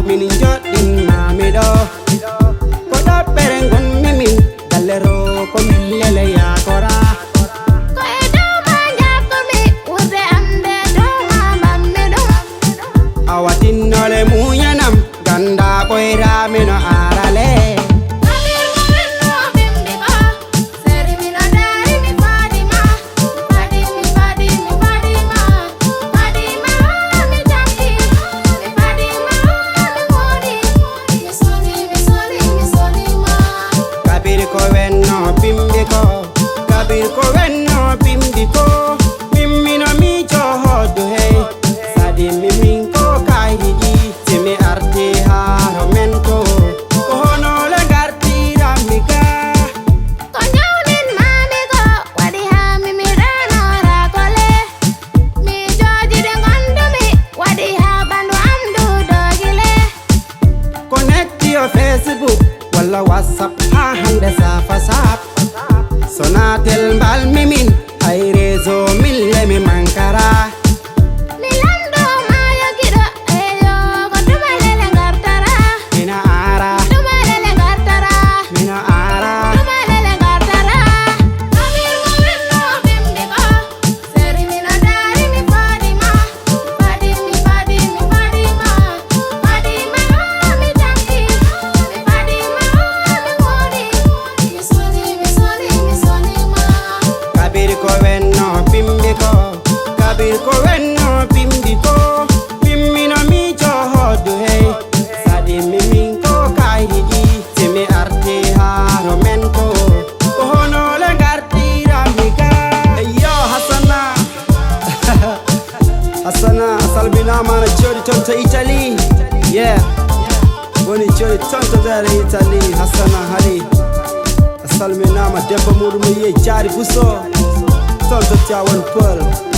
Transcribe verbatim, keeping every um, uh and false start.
Min joɗɗinmaami ɗo, ko ɗaɓɓere ngonmi min, galle ɗo ko min lele yaakora. Ko e dow ma njaɓɗumi, wuurde am nde dow ma mbaɗmi ɗum. Awa tinnole muñanam, ganda ɓoyra mi no arale. Kabir mo wenno bimbi ko, seri mi no dari mi Fadima. Fadima, Fadima, Fadima, Fadima, mi tampi. Mi Fadima, mi mori. Mi soli, mi soli, mi soli ma. Kabir ko wenno bimbi ko, Kabir ko wenno bimbi ko, mimmino mi johodo hey. Sadi mi min ko kayri ɗi, si mi arti haro men to. Ko hono le gartirammi ga. Ko ñawnin maami ko, waɗi haa mi mi ɗaanora kole. Mi jooji ɗe ngonɗumi, waɗi haa ɓandu am ndu dogile. Connecti o Facebook, walla WhatsApp, haa hannde safa sap. Sonatel mbalmi min, hay réseau min le mi mankara. Mi lanɗo maayo giɗo, eyo, ko tuma lele ngartara. Mina ara. Tuma lele ngartara. Mina ara. Tuma lele ngartara. Kabir mo wenno bimbi ko, seri mi no dari mi Fadima. Fadimi, Fadimi, Fadima. Fadima, mi tampi. Mi Fadima, mi mori. Mi soli, mi soli, mi soli ma. Kabir ko wenno bimbi ko. Kabir ko wenno bimbi ko. Mimmino mi johodo hey. Sadi mi min ko kayri ɗi. Si mi arti haro men to. Ko hono le gartirammi ga. Yo, Hassana. Hassana, a salminaama, na jooɗi toon to Italie. Yeah. Woni jooɗi toon to nder Italie, Hassana Hali. A salminaama, debbo muɗum o yiye Jaari Buso. Toon to Tivaouane Peulh.